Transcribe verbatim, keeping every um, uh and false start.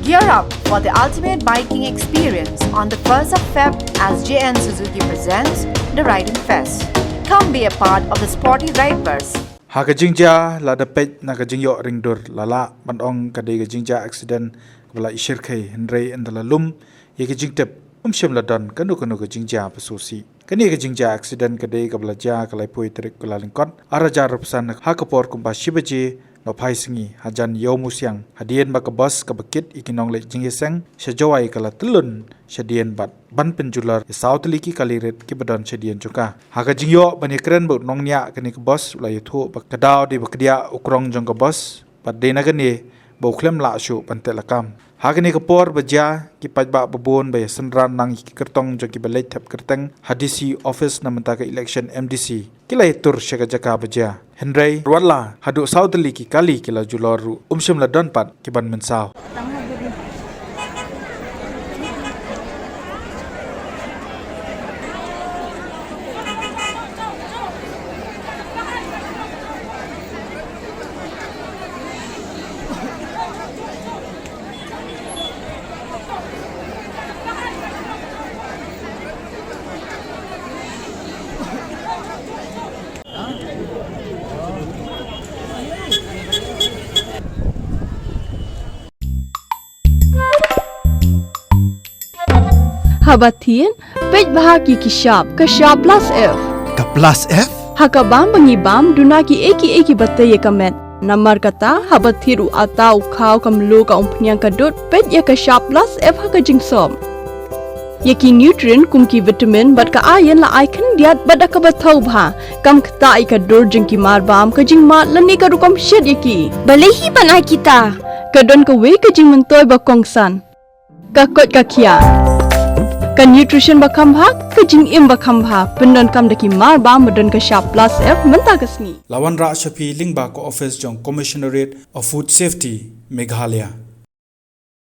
Gear up for the ultimate biking experience on the first of Feb as J N Suzuki presents the Riding Fest. Come be a part of the sporty riders. Ha ka jingjia lada peit na ka jingïoh ring dur, la lah ban ong ka dei ka jingjia accident kaba la ishyrkhei, hynrei ynda la lum ïa ka jingtip, um shym la don kano kano ka jingjia ba sngewsih. Kane ka jingjia accident ka dei kaba la jia ka laiphew tarik Kyllalyngkot, ar hajar arphew san, ha ka por kumba shi baje nohphai sngi hajan Ïewmusiang, hadien ba ka bus kaba kit ïa ki nongleit jingïaseng sha Jowai ka la tyllun shadien bad ban pynjulor ïa saw tylli ki kali rit kiba don shadien jong ka. Ha ka jingïoh ban ïakren bad u nongñiah kane ka bus, u la ïathuh ba ka daw dei ba kdiah u krong jong ka bus bad dei na kane ba u khlem lah shuh ban tehlakam. Ha kane ka por ba jia, ki paidbah babun ba ïasynran lang ïa ki kyrtong jong kiba leit thep kyrteng ha D C office na mynta ka election M D C, ki la ïatur sha ka jaka ba jia. Hynrei wat la haduh saw tylli ki kali ki la julor ruh, um shym la don pat ki ban mynsaw. Haba thied, peit bha ïa ki shap, ka shap plus F. Ka plus F? Ha ka bam ba ngi bam, duna kiei kiei kiba tei ïa ka met. Namar kata, haba thied u atta, u khaw, ka mluh, ka umphniang, ka dud, peit ïa ka shap plus F ha ka jingsop. Ïa ki nutrient kum ki vitamin bad ka iron la ai khyndiat bad da kaba thaw bha. Kam ktah ïa ka dur jong ki marbam, ka jingmad lane ka rukom shet ïa ki. Balei hi ban ai kita? Ka don kawei ka jingmyntoi ba kongsan. Ka koit ka khiah. Ka nutrition ba kham bha, ka jingim ba kham bha. Pyndonkam da ki marbam ba don ka shap plus F mynta ka sngi. La wanrah sha phi lyngba ka office jong Commissionerate of Food Safety, Meghalaya.